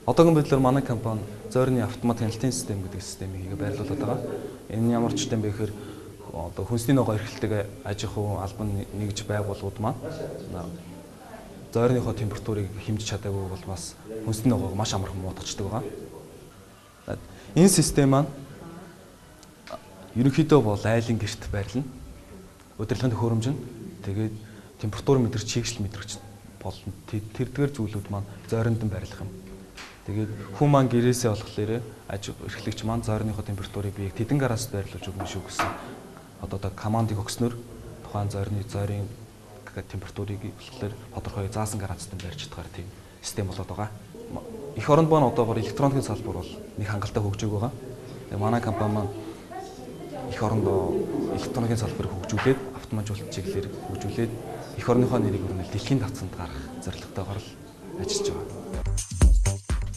Одоогийн байдлаар манай компани зойрны автомат хяналтын систем гэдэг системийг хийгээ байрлуулад байгаа. Энэ ямар учиртай юм бэ гэхээр одоо хүнсний ногоо эрхэлдэг аж ахуй албан нэгж байгууллагууд маань зойрныхоо температурыг хэмжиж чадаагүй бол бас хүнсний ногоог маш амархан муутгачдаг байгаа. Энэ систем маань ерөнхийдөө бол айлын гэрт байрлана. Удирдлагын төхөөрөмж нь тэгээд температур мэдрэгч, чийгшил мэдрэгч болон тэрдгээр зүйлүүд маань зойронд нь байрлах юм. Тэгээд хүн маань гэрээсээ болохоор аж эрхлэгч маань зойрныхоо температурыг би тэдэн градусд байрлуулж өгнө шүү гэсэн одоо командыг өгснөөр тухайн зойрын температурыг болохоор тодорхой заасан градусд барьж чадгаар тийм систем болоод байгаа. Эх оронд маань одоогоор электроникийн салбар бол нэг хангалттай хөгжөөг байгаа. Тэгээ манай компани маань эх орондоо электроникийн салбарыг хөгжүүлээд автоматжуулалт чиглэлээр хөгжүүлээд эх орныхоо нэрийг өрнөл дэлхийн тавцанд гаргах зорилготойгоор л ажиллаж байгаа.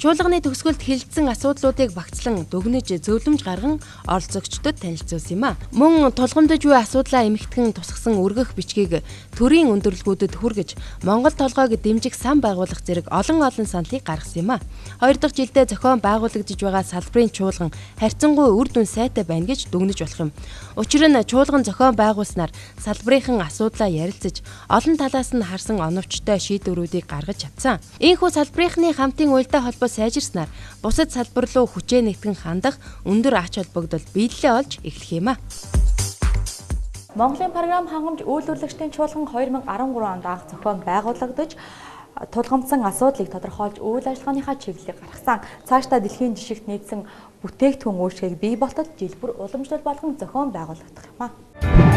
Чуулганы төгсгөлд хэлэлцсэн асуудлуудыг багцлан дүгнэж зөвлөмж гарган оролцогчдод танилцуулсан юм а. Мөн тулгамдж буй асуудлаа эмхтгэн тусгасан өргөх бичгийг төрийн өндөрлгүүдэд хүргэж Монгол толгойг дэмжих сан байгуулах зэрэг олон олон саналыг гаргасан юм а. Хоёр дахь жилдээ зохион байгуулагдж байгаа салбарын чуулган харьцангуй үр дүн сайтай байна гэж дүгнэж болох юм. Учир нь чуулган зохион байгуулснаар салбарынхан асуудлаа ярилцаж олон талаас нь харсан оновчтой шийдвэрүүдийг гаргаж чадсан. Ийхүү салбарынхны хамтын уялдаа холбоо сайжирснаар бусад салбар руу хүчээ нэгтгэн хандах өндөр ач холбогдол биелэлээ олж эхлэх юм а. Монголын програм хангамж үйлдвэрлэгчдийн чуулган 2013 онд анх зохион байгуулагдаж тулгамдсан асуудлыг тодорхойлж үйл ажиллагааныхаа чиглэлийг гаргасан. Цаашдаа дэлхийн жишгт нийцсэн бүтээгдэхүүн үйлчлэгийг бий болтол жил бүр уламжлал болгон зохион байгуулагдах юм а.